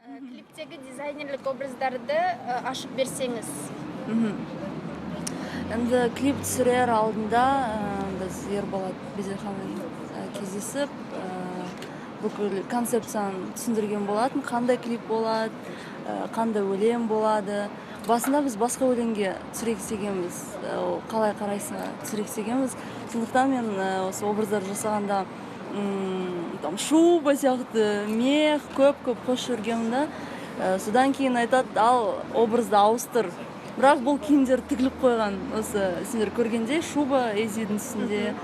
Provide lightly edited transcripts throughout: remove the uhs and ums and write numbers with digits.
Клиптегі дизайнерлік образдарды ашып берсеңіз. Енді клип түсірер алдында біз Ерболат Беделханмен кездесіп, бүкіл концепцияны түсіндірген болатын, қандай клип болады, қандай өлең болады. Басында біз басқа өлеңге түсірейік дегенбіз, ол қалай қарайсың түсірейік дегенбіз. Сондықтан мен осы образдарды жасағанда там шуба сияқты, мех көп-көп қосып жүргенмін да. Содан кейін айтады, ал образды ауыстыр. Бірақ бұл киімдер тігіліп қойған, осы сендер көргендей шуба Эйзидің үстінде,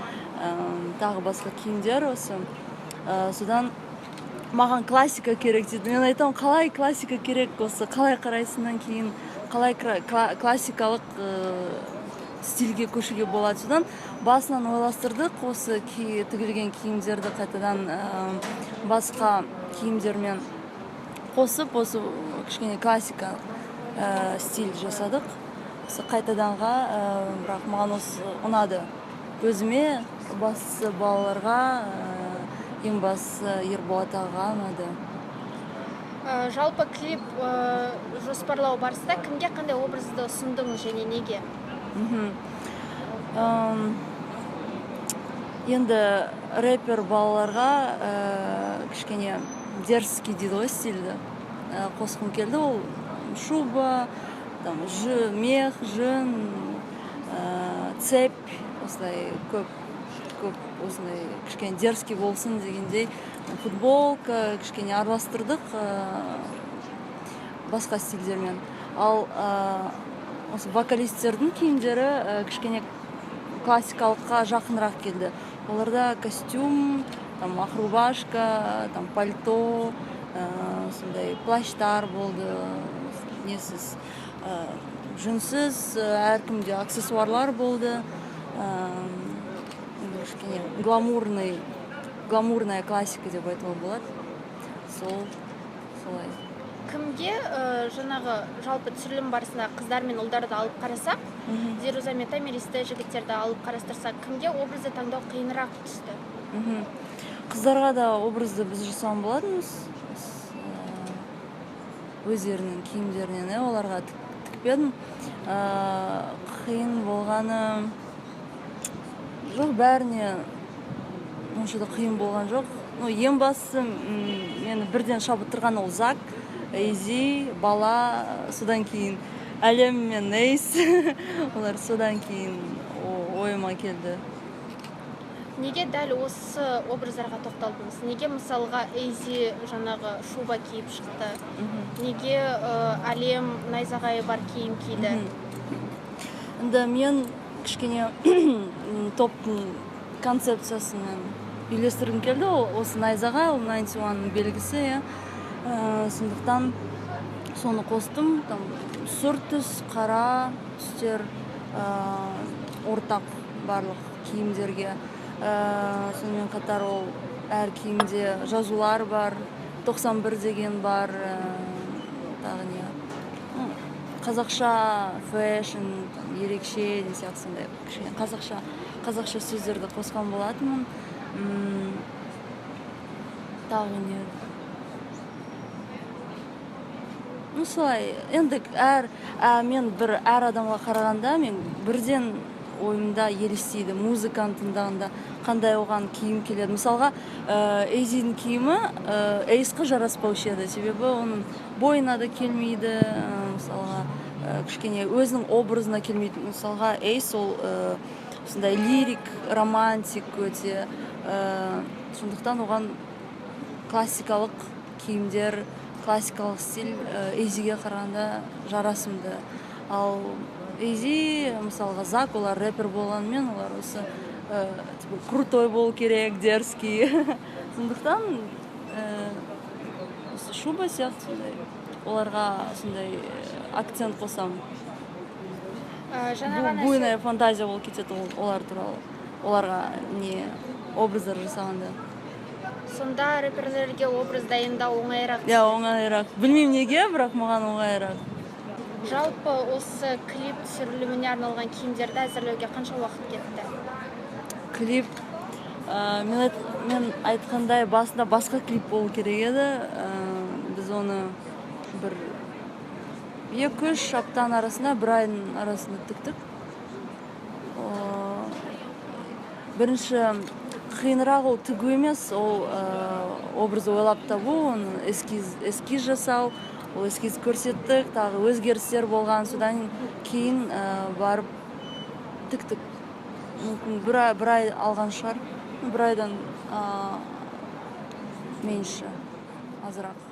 тағы басқа киімдер осы. Содан маған классика керек дейді. Мен айтамын, қалай классика керек, осы қалай қарайсыңнан кейін қалай классикалық стильге көшуге болады. Содан басынан ойластырдық, осы тігілген киімдерді қайтадан басқа киімдермен қосып, осы кішкене классика стиль жасадық. Осы қайтаданға, бірақ маған осы ұнады. Өзіме, бастысы балаларға, ең бастысы Ерболат ағаға ұнады. Жалпы клип жоспарлау барысында кімге қандай образды ұсындыңыз және неге? Енді рэпер балаларға кішкене дерзкий дейді ғой стильді қосқым келді. Ол шуба, там, мех, жүн, цепь, осылай көп, көп осындай кішкене дерзкий болсын дегендей, футболка кішкене араластырдық басқа стильдермен. Ал осы вокалистердің киімдері кішкене классикалыққа жақынырақ келді. Оларда костюм, там, ақ рубашка, там, пальто, сондай плащтар болды, несіз, жүнсіз, әркімде аксессуарлар болды. Кішкене гламурная классика деп айтуға болады. Солай. Кімге жаңағы жалпы түсірілім барысында қыздар мен ұлдарды алып қарасақ, Зируза мен Томиристі жігіттерді алып қарастырсақ, кімге образды таңдау қиынырақ түсті? Қыздарға да образды біз жасаған болатынбыз. Өздерінің киімдерінен, оларға тікпедім. Қиын болғаны жоқ, бәріне онша да қиын болған жоқ. Ең бастысы, мені бірден шабыттырған ол Зак, Эйзи, бала, содан кейін Әлем мен Эйс. Олар содан кейін ойыма келді. Неге дәл осы образдарға тоқталдыңыз? Неге мысалға Эйзи жаңағы шуба киіп шықты? Неге Әлем найзағайы бар киім киді? Енді мен кішкене топтың концепциясымен үйлестіргім келді. Ол осы найзағай, ол Ninety One-ның белгісі, иә. Сондықтан соны қостым. Там сұр түс, қара түстер, ортақ барлық киімдерге. Сонымен қатар ол әр киімде жазулар бар, 91 деген бар, тағы не? Қазақша фэшн, там, ерекше деген сияқты сондай кішкене қазақша сөздерді қосқан болатынмын. Тағы не? Солай, енді мен бір әр адамға қарағанда мен бірден ойымда елестейді, музыканы тыңдағанда қандай оған киім келеді. Мысалға, Эйзидің киімі Эйсқа жараспаушы еді, себебі оның бойына да келмейді, мысалға, кішкене өзінің образына келмейді. Мысалға, Эйс ол осындай лирик, романтик өте, сондықтан оған классикалық киімдер, классикалық стиль, Эйзиге қарағанда жарасымды. Ал Эйзи, мысалға, Зак, олар рэпер болғанымен, олар осы крутой болу керек, дерзкий. Сондықтан осы шуба сияқты сондай, оларға сондай акцент қосамын. Жаңа ғана Буйная фантазия болып кетеді олар туралы, оларға не образдар жасағанда. Сонда рэперлерге образ дайындау оңайырақ? Иә, оңайырақ. Білмеймін неге, бірақ маған оңайырақ. Жалпы осы клип түсіріліміне арналған киімдерді әзірлеуге қанша уақыт кетті? Клип, мен айтқандай, басында басқа клип болу керек еді. Біз оны Бір 2-3 аптаның арасында, бір айдың арасында тіктік. Бірінші қиынырақ ол тігу емес, ол образды ойлап табу, оны эскиз жасау. Ол эскиз көрсеттік, тағы өзгерістер болған. Содан кейін барып тіктік. Мүмкін, бір ай алған шығар, бір айдан меньше, азырақ.